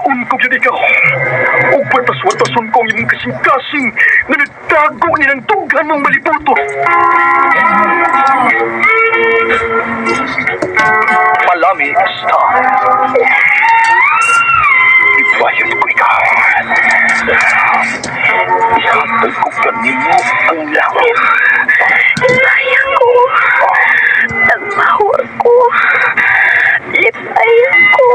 Patun ko gyud ikaw. Ug patas-watason ko ang imong kasing-kasing nga nagtago ni ng dughan mong malibuto. Palami star. Ibayot ko ikaw. Ihatag ko kanimo ang langit. Lipay ako. Tagbaho ako. Lipay ako.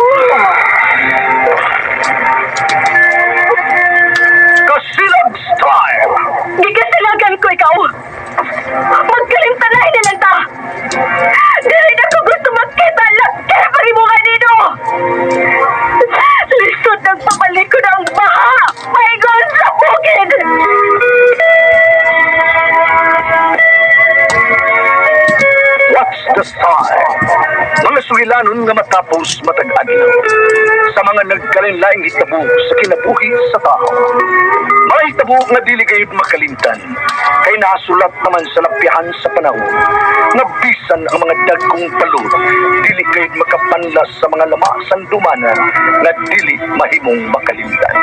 Kasilag style! Gigasilagan ko ikaw. Magkalimtanay na lang ta. Dili na ko gusto makita laki pa mo kanino. Lisod ng papalikod ang baha. Paingon sa bukid. What's the style? Mga sugilanon nga matapos matag adlaw sa mga nagkalinlaing hitabo sa kinabuhi sa tao. Mga hitabo nga dili gayud makalimtan kay nasulat naman sa lapyahan sa panahon nga bisan ang mga dagkong palod dili gayud makapanlas sa mga lama sandumanan nga dili mahimong makalimtan.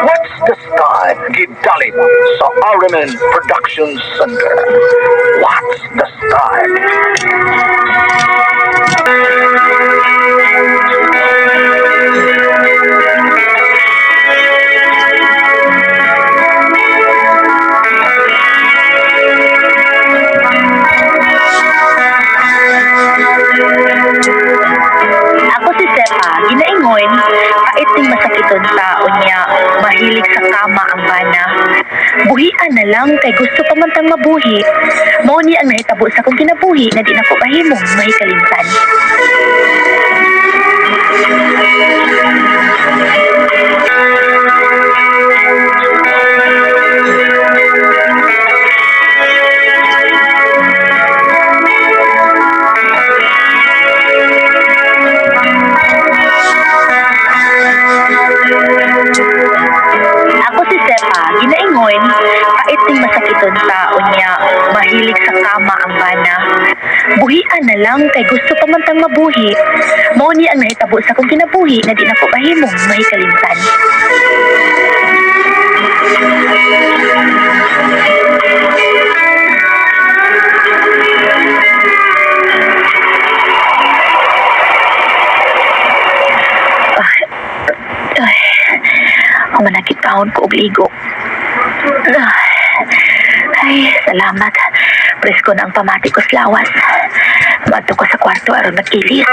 What's the style? Gidalit sa RMN Production Center. What's the style? Ako si Sepa, ginaingon, pait ning masakiton tao niya, mahilig sa kama ang bana. Buhian na lang kay gusto pa man tang mabuhi. Mao ni ang nahitabo sa akong kinabuhi nga di nako mahimong mahikalimtan. Ako si Sepa, ginaingon, pait ning masakiton tao niya, mahilig sa kama ang bana. Buhian na lang kay gusto pa man tang mabuhi. Mao ni ang nahitabo sa akong kinabuhi nga di nako mahimong mahikalimtan. Ay, humanakit taon ko og ligo. Ay, salamat. Presko na ang pamati ko sa lawas. Maadto ko sa kwarto aron mag-ilis.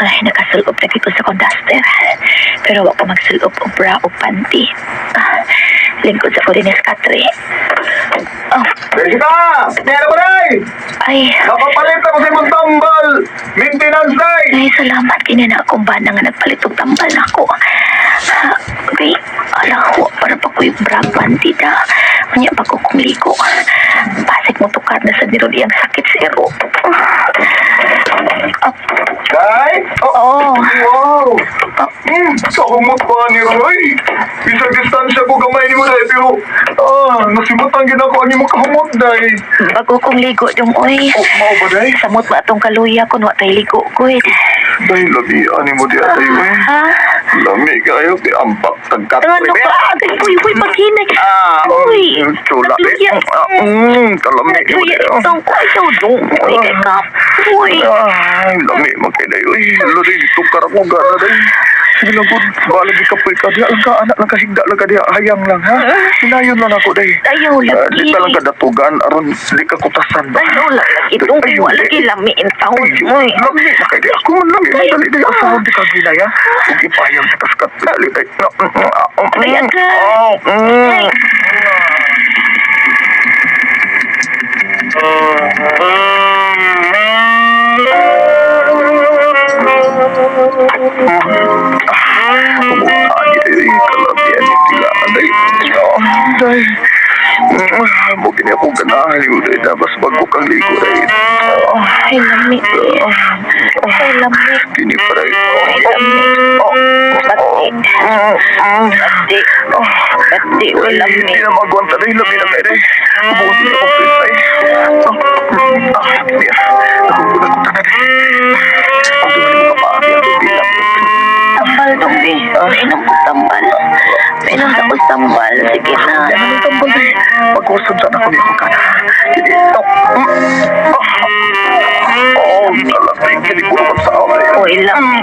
Ay, nakasulop na ko sa kong duster. Pero wa ko magsulop og bra o panty. Ah, lingkod sa ko din is katre. Oh, Teresita! Meron ko day! ay, Napapalit ako sa imong tambal! Maintenance day! ay, salamat kini na akong bana nga nagpalit og tambal nako. Ah, okay, ala ko para pa ko yung bra panty da. Unya pa ko kong ligo. Pasig mo tukar na sa niron iyang sakit sa iro. Oh, Day! Oh, oh, wow! Kahumot pa ni Roy! Bisag distansya ko gamay ni mo day, pero nasimutan gid ako ang imong kahumot day. Bago kong ligo dong oy. Oh, mao ba day? Samot ba atong kaluya kun wa tay ligo ko eh. Day, lami ani mo di atay eh. Ha? Lami kayo kay ambak tagkat. Ano ka? Agay, uy, uy, paghinay. Ah, Uy, chula. nagluya. Kalami mo Nagluya di. itong ko. Ayaw dong. Uy, kay kap. Uy. Ay, lami magkaiday. Uy, lori, tukar ako gana day. Sige lang gud, balag ikapoy ka diha lang ka anak lang ka higda lang ka diha hayang lang ha. Hinayon lang ako day. Ayaw Ah, lagi. di pa lang kadatugan aron di ka kutasan ba. Ayaw lang lagi dong. Ayaw, Wala lagi lami in taon. Ay, Uy. lami na kay di ako man lami. Dali day asawa di ka gilay ha. Ug ipayang sa kaskat. Dali day. Ay, agay. Oh, Ay. Ay, kalamian ni tila. Day, day. Mo gini ako ganahan yun, day. Dabas bago kang ligo, day. Ay, lami. Ay, lami. Kini pa rin. Ay, lami. Pati. Pati. Pati, uy, lami. Hindi na magwanta na lami na kayo. Ubuon na ako ay. Ah, niya. Nagugulat ko tanan. Ang tuloy mo ka pa, ang bilang. Tambal dong, be. Mainom ko tambal. Mainom ko tambal. Sige na. Yan ang tambal eh. Pag-usap sana ko niyo ka na. Hindi. Oh, alam na kiniguro sa away. Uy, lami.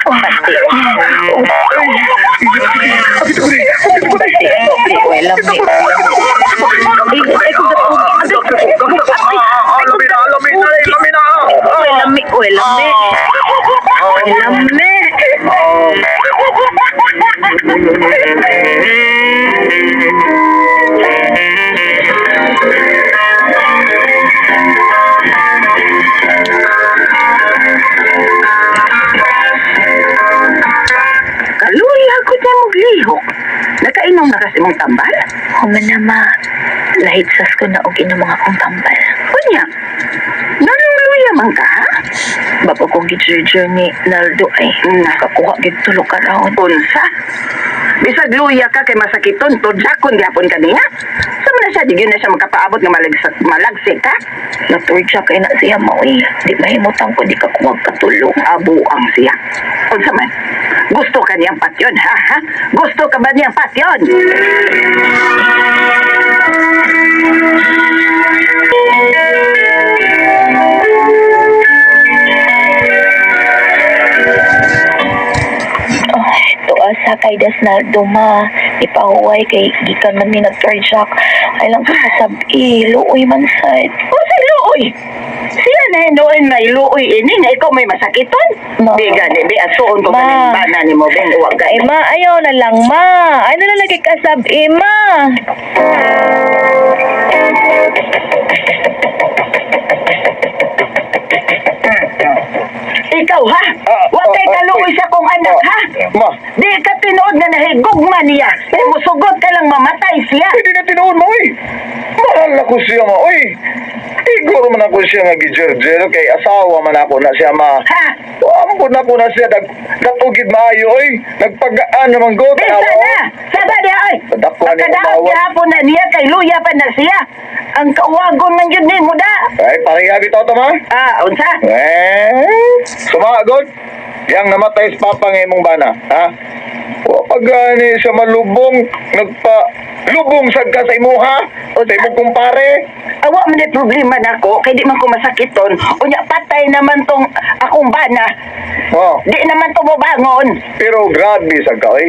Pati. Oh, ay. Pati. Pati, uy, lami. Ay, ay, kung Lami na, lami na, lami na. Uy, lami. Uy, lami. Uy, lami. Kaluya ko niya maglihok. Nakainom na kasi mong tambal? Human na, ma. Lahit sas ko na og inom mga akong tambal. Unya, nanong luya man ka, ha? Bago kong gijurjur ni Naldo ay nakakuha gid tulo ka round. Unsa? Bisag luya ka kay masakiton, tudlakon gihapon ka niya. Sa man na siya, di gyud na siya makapaabot nga malagsak, malagsik ka? Naturja kay na siya maoy. Di mahimutang ko di ka kuwag katulong. Abuang siya. Unsa man? Gusto ka niyang patyon, ha? Ha? Gusto ka ba niyang patyon? Ay, tuwa sa kay Das Naldo ma. Di pa huway kay gikan man mi nagturjak. Ay lang ko kasabi, luoy man sad. Unsa luoy? Siya na hinuon may luoy ini nga ikaw may masakiton? Ma. Di gani, di asuon ko Ma. ganing bana ni mo beng uwag Ay gani. ma, ayaw na lang ma. Ay na lang lagi kasabi ma. Ikaw ha? Wa kay kaluoy sa kong anak ha? Ma, Di ka tinuod nga nahigugma niya. Kay musugot ka lang mamatay siya. hindi na tinuod mo, oy. Mahal na ko siya, ma, oy. Iguro man ako siya nga gijerjer kay asawa man ako na siya, ma. Ha? Ampo na ko na siya, datugid maayo, oy. Nagpagaan naman ko, Bisa tanawa, na! Saba niya ay! Dako ni Pagkadaot umawa. gihapon na niya kay luya pa na siya. Ang kauwagon man yun nimo da. Ay, pareha bitaw to, ma. Ah, unsa? Eh, sumagod. Yang namatay sa papa nga imong bana, ha? Wa pa gani siya malubong, nagpa lubong sad ka sa imuha, o sa imong kumpare. Awa man ni problema nako kay di man ko masakiton. Unya patay naman tong akong bana. Oh, Di naman to mobangon. pero grabe sad ka, oy.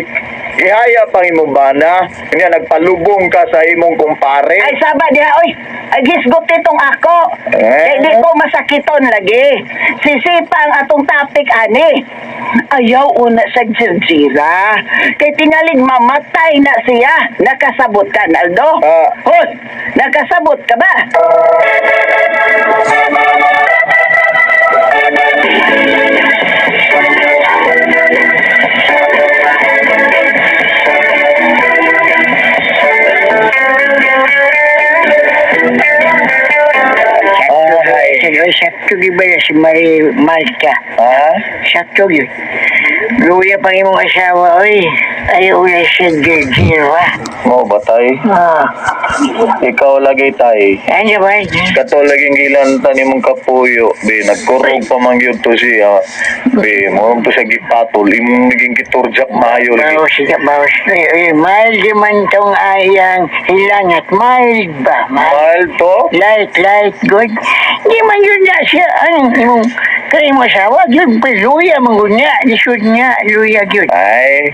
Gihaya pang imong bana, nga nagpalubong ka sa imong kumpare. Ay saba diha oy. Ay gisgot itong ako. Eh? Kay di ko masakiton lagi. Sisipa ang atong topic ani. Ayaw una sa jirjira. Kay tingalig mamatay na siya. Nakasabot ka, Naldo? Ah. Hoy, nakasabot ka ba? Ay. Sakto gyud ba si Mari Malta? Ha? Sakto gyud. Luya pang imong asawa, oy. Ayaw na siya jirjira. Mo ba tay? Ah, Ikaw lagi tay. ano ba? Kato laging gilanta ni mong kapuyo, be, nagkurog pa man gyud to siya. Be, mo to siya gipatol, imong naging giturjak maayo lagi. Bawas ka, bawas. Oy, oy, mild di man tong ayang hilangat. Mild ba? Mild. Mild to? Light, light, good. Di man yun na siya. Anong imong kay imong asawa, yun, pa luya man gud niya. Lisod niya, luya gyud. Ay,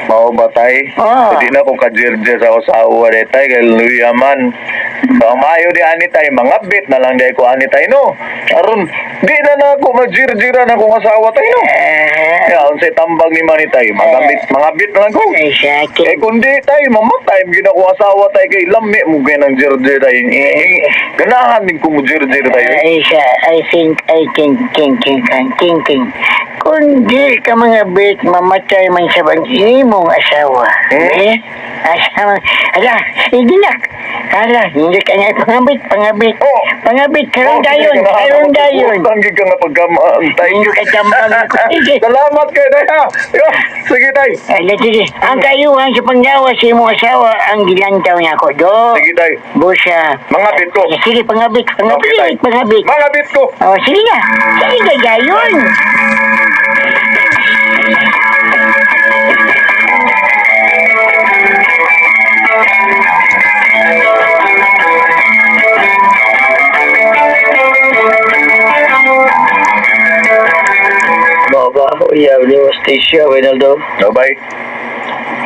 mao ba tay? Oo. Hindi na ko kajirjir sa usawa de tay, kay luya man. So, maayo di ani tay, mga bit na lang di ko ani tay no. Aron, di na na ako majirjiran akong asawa tay no. Eh, Kaya unsay tambag ni mani tay, mga bit, mga bit na lang ko. ay, sa akin. Eh kundi tay, mamatay gyud ako asawa tay kay lami mo kay nang jirjir tay. Eh, ganahan din ko mo jirjir tay. Ay, sa, I think, thinking, thinking. Kung di ka mga bit, mamatay man sa bang imong asawa. Hmm? Eh? Asawa, ala, hindi na. Hala, hindi ka nga pangabit, pangabit. Oh. Pangabit, karon dayon, karon dayon. Tanggi ka nga pagkamaantay. Hindi ka tambang ko. Sige. Salamat kay day ha. Yo, sige day. Ay, sige. Ang kayuhan sa pangyawa sa imong asawa ang gilantaw niya ko, do. Sige day. Busa. Mga bit ko. Sige, pangabit, pangabit, Okay, tay. pangabit. Mga bit ko. Oh, sige na. Sige na, dayon. Baba, uyaw ni Stacia, Ronaldo. Nobay.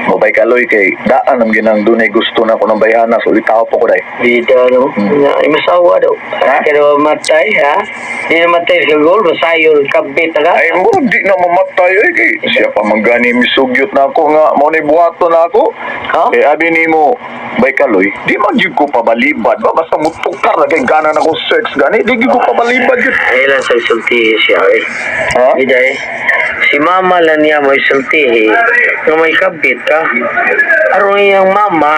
Mobay kaloy kay daan ang ginang dunay gusto na ko ng bayhana so itaw po ko day. Bida, no? Na, ay, masawa daw. Ha? Kaya matay, ha? Di na matay sa goal, masayo, kabit na ka. Ay mo di na mamatay ay kay siya pa man gani misugyot na ako nga mo ni buhaton na ako. Ha? Eh abi nimo bay kaloy, di man gyud ko pabalibad ba basta mutukar na kay gana na ko sex gani di gyud ko pabalibad gyud. Ay lang sa isulti siya, eh. Ha? Bida, eh. Si mama lang niya mo isulti, eh. Nga may kabit ka. Aron iyang mama,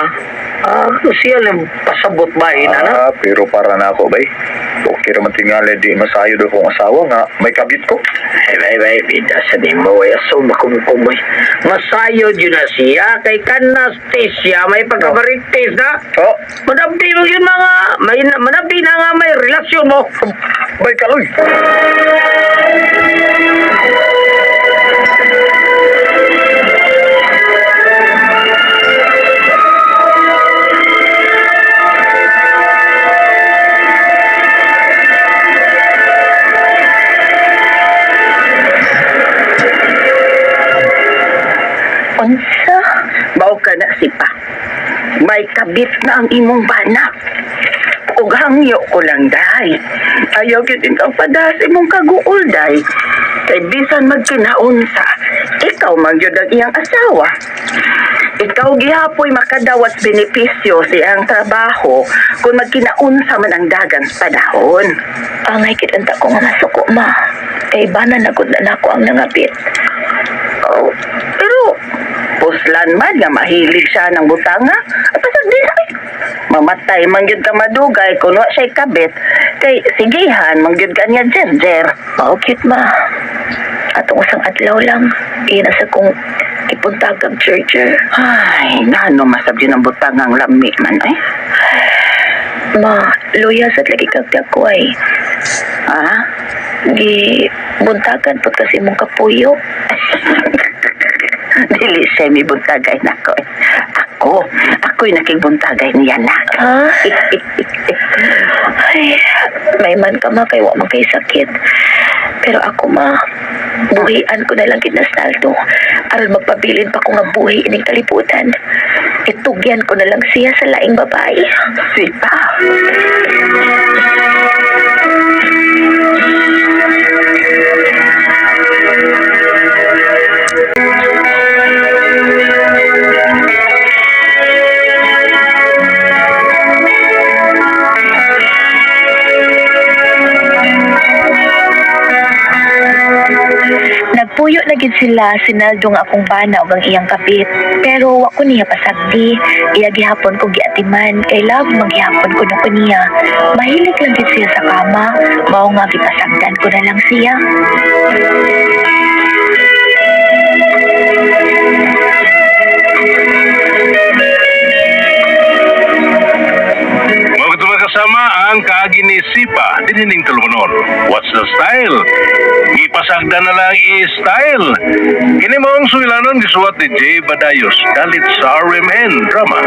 ah, siya lang pasabot ba, eh, na? Ah, pero para na ako bay. Okay ra man tingali di masayo do kong asawa nga may kabit ko. Ay, ay, ay, bida sa di mo, ay, aso, makumkumay. Masayo yun na siya, kay Kanastasia, may pagkabarites na. Oh, Manabi mo yun mga, may, manabi na nga may relasyon mo. bay kaloy. Unsa? Mao ka na sipa. May kabit na ang imong bana. Ug hangyo ko lang day. Ayaw gyud ikaw padas imong kaguol day. Kay bisan magkinaunsa, ikaw man gyud ang iyang asawa. Ikaw gihapoy makadawat benepisyo sa iyang trabaho kung magkinaunsa man ang dagan sa panahon. Angay kit unta ko nga masuko ma. Kay bana na gud na nako ang nangabit. Oh, pero puslan man nga mahilig siya ng butanga. At pasag di ay. Mamatay man gyud ka madugay kun wa siya'y kabit. Kay sigihan man gyud ka niya jerjer. Mao cute ma. Atong usang adlaw lang. Iya na sa kong ipuntag ang churcher. Ay, ngano masab yun ang butangang lami man ay. Ma, luya sa lagi kag ay. Ha? Gi buntagan pud kasi mong kapuyo. Dili siya may buntagay nako. eh. Ako, ako'y nakibuntagay niya nak. Ha? Ay, may man ka ma kay wa man kay sakit. Pero ako ma, buhian ko na lang kinasnaldo. Aron magpabilin pa ko nga buhi ining kalibutan. Itugyan ko na lang siya sa laing babae. Sipa. Nagpuyo na gid sila sinaldo nga akong bana ug ang iyang kapit. Pero wa ko niya pasagdi. Iya gihapon ko giatiman kay love maghihapon ko ko niya. Mahilig lang gid siya sa kama, mao nga gipasagdan ko na lang siya. Mga mga kasama ang kaagi ni Sipa dinining tulumanon. What's the style? Ipasagda na lang i-style. Kini mo ang suwilanon gisuwat ni Jay Badayos dalit sa RMN Drama.